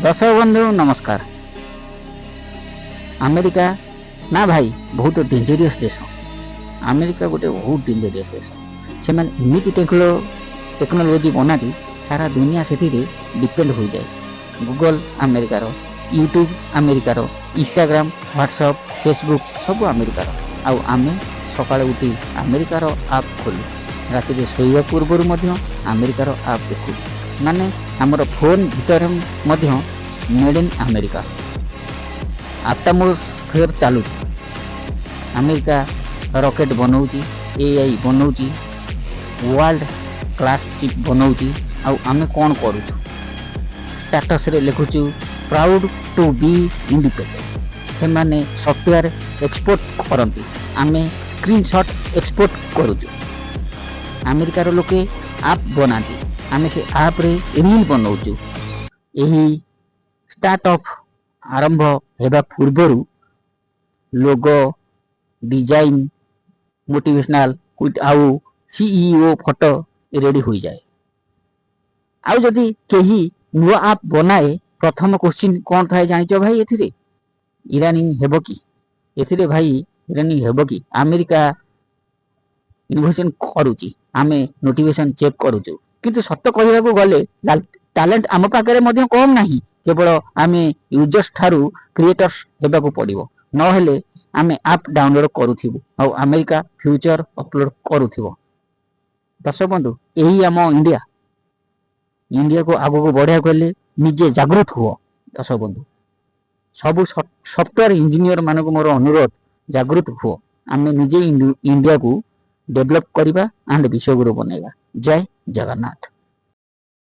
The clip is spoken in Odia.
ଦର୍ଶକ ବନ୍ଧୁ, ନମସ୍କାର। ଆମେରିକା ନା ଭାଇ, ବହୁତ ଡେଞ୍ଜରିୟସ୍ ଦେଶ। ଆମେରିକା ଗୋଟେ ବହୁତ ଡେଞ୍ଜରିୟସ୍ ଦେଶ। ସେମାନେ ଏମିତି ଟେକ୍ନୋଲୋଜି ବନାନ୍ତି, ସାରା ଦୁନିଆ ସେଥିରେ ଡିପେଣ୍ଡ ହୋଇଯାଏ। ଗୁଗଲ ଆମେରିକାର, ୟୁଟ୍ୟୁବ୍ ଆମେରିକାର, ଇନଷ୍ଟାଗ୍ରାମ, ହ୍ୱାଟ୍ସଅପ୍, ଫେସବୁକ୍ ସବୁ ଆମେରିକାର। ଆଉ ଆମେ ସକାଳେ ଉଠି ଆମେରିକାର ଆପ୍ ଖୋଲୁ, ରାତିରେ ଶୋଇବା ପୂର୍ବରୁ ମଧ୍ୟ ଆମେରିକାର ଆପ୍ ଦେଖୁ। ମାନେ ଆମର ଫୋନ୍ ଭିତରେ ମଧ୍ୟ ମେଡ୍ ଇନ୍ ଆମେରିକା ଆଟମୋସ୍ଫିୟର ଚାଲୁଛି। ଆମେରିକା ରକେଟ୍ ବନଉଛି, ଏଆଇ ବନଉଛି, ୱାର୍ଲଡ କ୍ଲାସ୍ ଚିପ୍ ବନଉଛି। ଆଉ ଆମେ କ'ଣ କରୁଛୁ? ଷ୍ଟାଟସରେ ଲେଖୁଛୁ, "ପ୍ରାଉଡ୍ ଟୁ ବି ଇଣ୍ଡିପେଣ୍ଡେଣ୍ଟ"। ସେମାନେ ସଫ୍ଟୱେୟାର ଏକ୍ସପୋର୍ଟ କରନ୍ତି, ଆମେ ସ୍କ୍ରିନସଟ୍ ଏକ୍ସପୋର୍ଟ କରୁଛୁ। ଆମେରିକାର ଲୋକେ ଆପ୍ ବନାନ୍ତି, ଆମେ ସେ ଆପ୍ରେ ରିଲ୍ ବନଉଛୁ। ଏହି ଷ୍ଟାର୍ଟଅପ୍ ଆରମ୍ଭ ହେବା ପୂର୍ବରୁ ଲୋଗୋ, ଡିଜାଇନ୍, ମୋଟିଭେସନାଲ ଆଉ ସିଇଓ ଫଟୋ ରେଡି ହୋଇଯାଏ। ଆଉ ଯଦି କେହି ନୂଆ ଆପ୍ ବନାଏ, ପ୍ରଥମ କୋଶ୍ଚିନ୍ କ'ଣ ଥାଏ ଜାଣିଛ ଭାଇ? ଏଥିରେ ଇରାନି ହେବ କି? ଏଥିରେ ଭାଇ ଇରାନି ହେବ କି? ଆମେରିକା ଇନୋଭେସନ କରୁଛି, ଆମେ ନୋଟିଫିକେସନ ଚେକ୍ କରୁଛୁ। କିନ୍ତୁ ସତ କହିବାକୁ ଗଲେ ଟ୍ୟାଲେଣ୍ଟ ଆମ ପାଖରେ ମଧ୍ୟ କମ୍ ନାହିଁ। କେବଳ ଆମେ ୟୁଜର୍ସ ଠାରୁ କ୍ରିଏଟର୍ସ ହେବାକୁ ପଡ଼ିବ। ନହେଲେ ଆମେ ଆପ୍ ଡାଉନଲୋଡ କରୁଥିବୁ ଆଉ ଆମେରିକା ଫିଚର ଅପଲୋଡ କରୁଥିବ। ଦର୍ଶକ ବନ୍ଧୁ, ଏହି ଆମ ଇଣ୍ଡିଆ। ଇଣ୍ଡିଆକୁ ଆଗକୁ ବଢ଼ିବାକୁ ହେଲେ ନିଜେ ଜାଗୃତ ହୁଅ। ଦର୍ଶକ ବନ୍ଧୁ, ସବୁ ସଫ୍ଟୱେୟାର ଇଞ୍ଜିନିୟର ମାନଙ୍କୁ ମୋର ଅନୁରୋଧ, ଜାଗୃତ ହୁଅ। ଆମେ ନିଜେ ଇଣ୍ଡିଆକୁ ଡେଭଲପ କରିବା ଆଣ୍ଡ ବିଶ୍ୱଗୁରୁ ବନେଇବା। ଜୟ ଜଗନ୍ନାଥ।